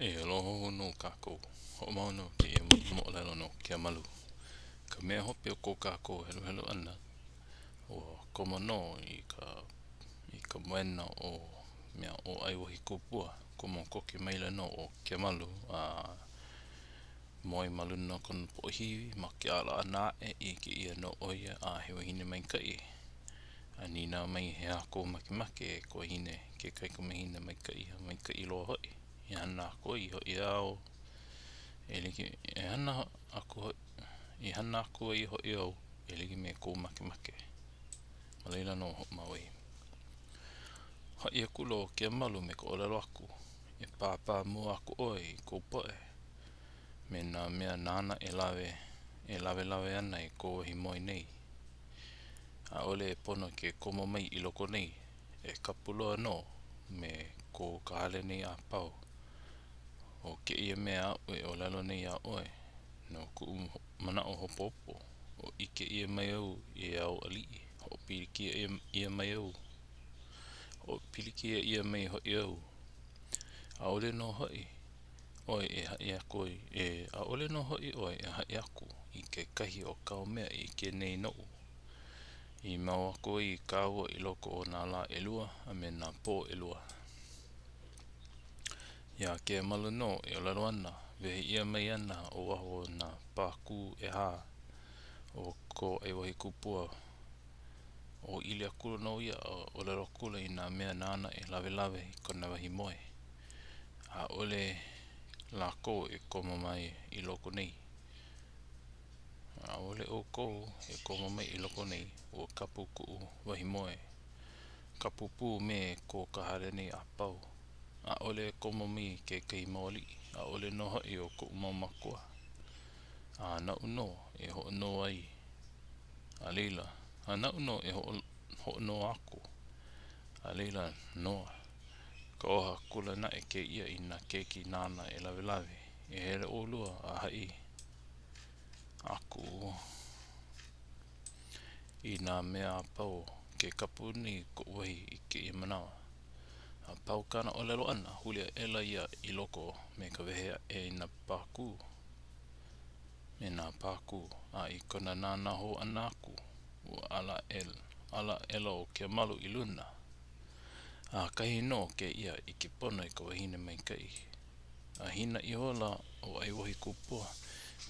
E aloha hou nō kākou. Hoʻomau nō kēia moʻolelo no Keamalu. Ka mea hope o ko kākou heluhelu ʻana, ua komo nō i ka i ka moena o mea ʻo ʻAiwohikupua. Komo koke maila nō ʻo Keamalu a moe ma luna o kona poʻohiwi ma ke ala ʻana aʻe ʻike ʻia nō ʻo ia a he wahine maikaʻi. A nīnau mai he aha kou makemake e ka wahine, ke kaikamahine maikaʻi a maikaʻi loa hoʻi. I hana aku ai hoʻi au e like e hana aku hoʻi i hana aku ai hoʻi au e like me kou makemake. Ma laila nō hoʻomau ai. Haʻi akula ʻo Keamalu me ka ʻōlelo aku, E pāpā mua aku ʻoe i kou poʻe me nā mea nāna e lawe e lawelawe ana i kou wahi moe nei. ʻAʻole e pono ke komo mai i loko nei, e kapu loa nō me ko ka hale nei a pau. ʻO kēia mea aʻu e ʻōlelo nei iā ʻoe, no kuʻu manaʻo hopohopo, o ʻike ʻia mai au e āu aliʻi, hoʻopilikia ʻia mai au, hoʻopilikia ʻia mai hoʻi au. ʻAʻole nō hoʻi ʻoe e haʻi aku e ʻaʻole nō hoʻi ʻoe e haʻi aku i kekahi o kāu mea i ʻike nei noʻu. I mau aku ai kāua i loko o nā lā ʻelua a me nā pō ʻelua. Iā Keamalu nō e ʻōlelo ana, wehe ʻia mai ana ʻo waho o nā pākū ʻehā o ko ʻAiwohikupua. ʻŌʻili akula nō ia a ʻōlelo akula i nā mea nāna e lawelawe i kona wahi moe. ʻAʻole lākou e komo mai i loko nei. ʻAʻole ʻoukou e komo mai i loko nei, ua kapu kuʻu wahi moe. Kapu pū me ko ka hale nei a pau. ʻAʻole e komo mai kekahi mau aliʻi, ʻaʻole nō hoʻi ʻo koʻu mau mākua. A naʻu nō e hoʻonoho ai, a laila, a naʻu nō e hoʻonoho aku, a laila noa. Kauoha akula naʻe kēia i nā keiki nāna e lawelawe, e hele ʻolua a haʻi aku i nā mea a pau ke kapu nei koʻu wahi i kēia manawa. A pau kāna ʻōlelo ʻana, huli aʻela ia i loko me ka wehe aʻe i nā pākū, me nā pākū, a i kona nānā hou ʻana aku, ua ala ala aʻela ʻo Keamalu i luna. ʻAkahi nō kēia ʻike pono i ka wahine maikaʻi. A hina ihola ʻo ʻAiwohikupua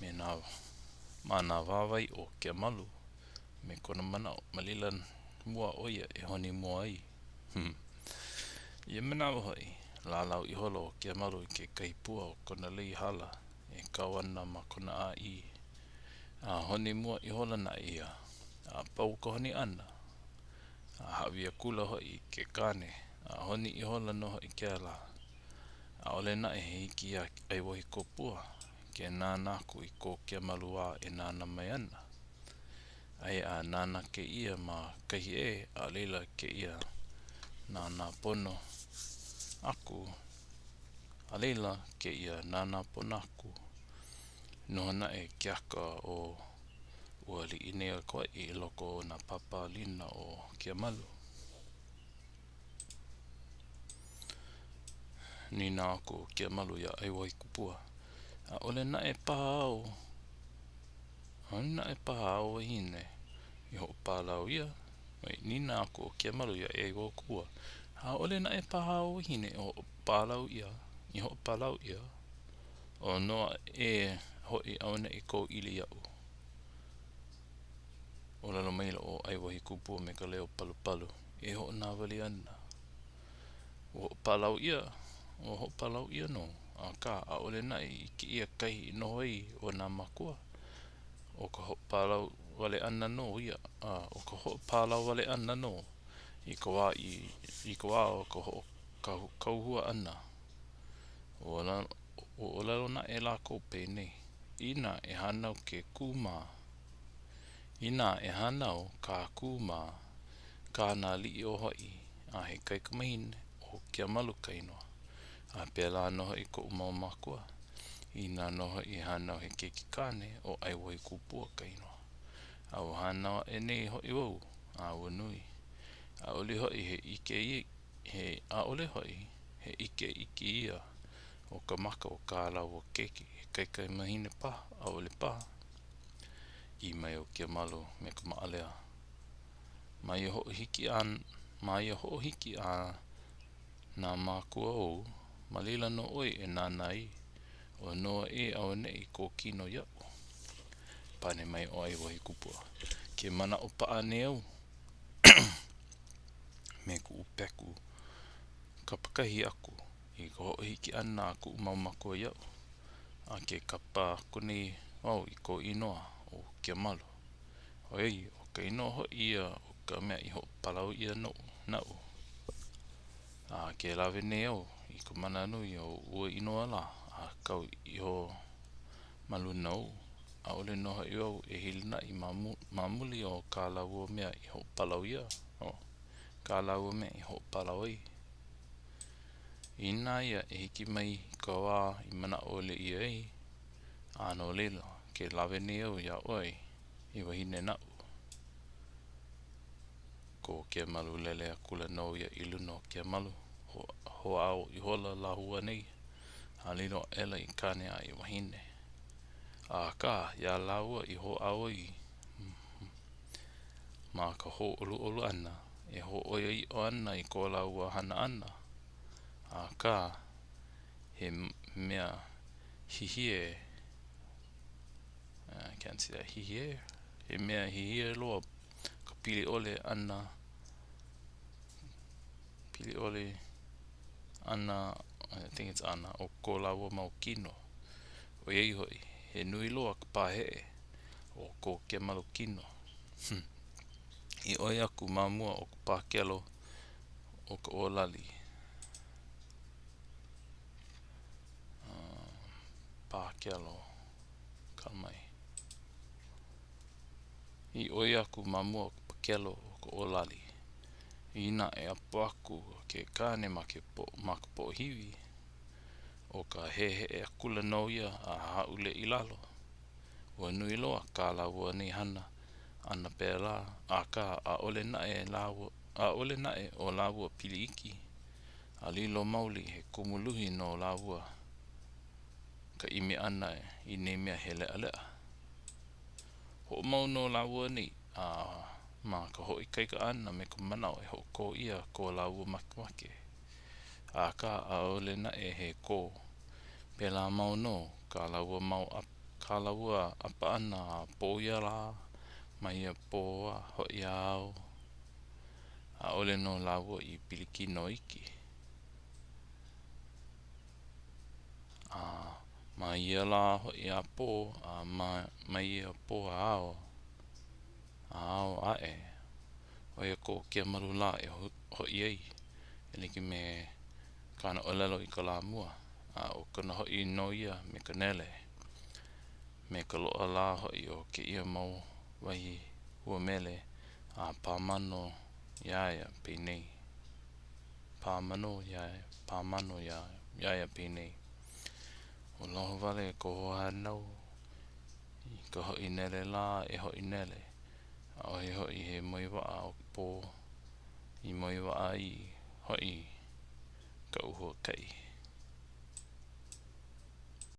me nā ma nā wāwae o Keamalu me kona manaʻo ma laila mua ʻo ia e honi mua ai. I ia manawa hoʻi, lālau ihola ʻo Keamalu i kekahi pua o kona lei hala e kau ana ma kona ʻāʻī. A honi mua ihola naʻe ia. A pau ka honi ʻana, a hāʻawi akula hoʻi i ke kāne, a honi ihola nō hoʻi kēlā. ʻAʻole naʻe he hiki iā ʻAiwohikupua ke nānā aku i ko Keamalu wā e nānā mai ana. Aia a nānā kēia ma kahi ʻē, a laila kēia nānā pono aku, a laila kēia nānā pono aku. Noho naʻe ke aka o ua aliʻi nei o Kauaʻi i loko o nā pāpālina o Keamalu. Nīnau aku ʻo Keamalu iā ʻAiwohikupua, ʻAʻole naʻe paha au, ʻaʻole naʻe paha āu wahine i hoʻopālau ʻia. Wait, nīnau aku ʻo Keamalu iā ʻAiwohikupua, ʻAʻole naʻe paha āu wahine i hoʻopālau ʻia, i hoʻopalau ʻia, o noa ʻē hoʻi auaneʻi kou ʻili iaʻu. ʻŌlelo maila ʻo ʻAiwohikupua me ka leo palupalu e hoʻonāwali ana. Ua hoʻopalau ʻia, ua hoʻopalau ʻia nō, akā ʻaʻole naʻe i ʻike ʻia kahi i noho ai o nā mākua. ʻO ka hoʻopalau wale ʻana nō ia, a ʻo ka hoʻopalau wale ʻana nō i ka wā i, i ka wā o ka hoʻokauhua ʻana. Ua ʻōlelo naʻe lākou penei, Inā e hānau ke kū mā, inā e hānau kā Kū mā, kā nā aliʻi o Hawaiʻi, a he kaikamahine, ʻo Keamalu ka inoa. A pēlā nō hoʻi koʻu mau mākua. Inā nō hoʻi e hānau he keiki kāne, ʻo ʻAiwohikupua ka inoa. A ua hānau aʻe nei hoʻi wau, a ua nui. ʻAʻole hoʻi he ʻike he ʻaʻole hoʻi he ʻike iki ia. ʻo ka maka o kā lāua keiki, he kaikamahine paha, ʻaʻole paha? ʻĪ mai ʻo Kemalu me ka maʻalea. Ma ia hoʻohiki ma ia hoʻohiki a nā mākua ou, ma laila nō ʻoe e nānā ai, o noa ʻē auaneʻi kō kino iaʻu. Pane mai ʻo ʻAiwahikupua, Ke manaʻo paʻa nei au me kuʻu peku kapakahi aku i ka hoʻohiki ʻana a kuʻu mau mākua iaʻu, a ke kapa aku nei wau i kou inoa, ʻo Kemalu. ʻOiai, ʻo ka inoa hoʻi ia o ka mea i hoʻopalau ʻia naʻu. A ke lawe nei au i ka mana nui o ua inoa lā a kau iho ma luna ou, ʻaʻole nō hoʻi au e hilinaʻi ma muli o kā lāua mea i hoʻopalau kā lāua mea i hoʻopalau ai. Inā aia e hiki mai ka wā i manaʻo ʻole ʻia ai, a no laila, ke lawe nei au iā ʻoe i wahine naʻu. Ko Kemalu lele akula nō ia i luna o Kemalu, hoʻāo ihola lāua nei, a lilo aʻela i kāne a i wahine. Akā, iā lāua i hoʻāo ai ma ka hōʻoluʻolu ʻana, e hōʻoiaʻiʻo ana i ko lāua hana ʻana, akā, he mea hihie, I can't see that, hihie? He mea hihia loa ka pili ʻole ʻana, pili ʻole ʻana, I think it's ʻana, o ko lāua mau kino. ʻOiai hoʻi, he nui loa ka paheʻe o ko Kemalu kino. I ʻoi aku ma mua o ka pākelo o ka ʻōlali. Pākelo kala mai. I ʻoi aku ma mua o ka pākelo o ka ʻōlali. Inā e ʻapo aku ke kāne ma ke ma ka poʻohiwi, ʻo ka heheʻe akula nō ia a hāʻule i lalo. Ua nui loa kā lāua nei hana ʻana pēlā, akā ʻaʻole naʻe lāua, ʻaʻole naʻe o lāua pili iki, a lilo maoli he kumu luhi no lāua ka ʻimi ʻana i nei mea he leʻaleʻa. Hoʻomau nō lāua nei a ma ka hoʻoikaika ʻana me ka manaʻo e hoʻokō ʻia ko lāua makemake. Akā ʻaʻole naʻe he kō. Pēlā mau nō kā lāua mau kā lāua ʻapa ʻana a pō ia lā, ma ia pō hoʻi a ao. ʻAʻole nō lāua i pilikino iki. A ma ia lā hoʻi a pō, a ma ma ia pō a ao, a ao aʻe, ʻo ia ko Kemalu lā e hoʻi ai, e like me kāna ʻōlelo i ka lā mua, a ʻo kona hoʻi nō ia me ka nele, me ka loaʻa lā hoʻi o kēia mau wahi hua mele a pāmano iā ia penei. Pāmano iā ia, pāmano iā iā ia penei. Ua noho wale ka hoahānau i ka hoʻi nele lā e hoʻi nele. ʻAʻohe hoʻi he moe waʻa o ka pō i moe waʻa ai hoʻi kaʻu huakaʻi.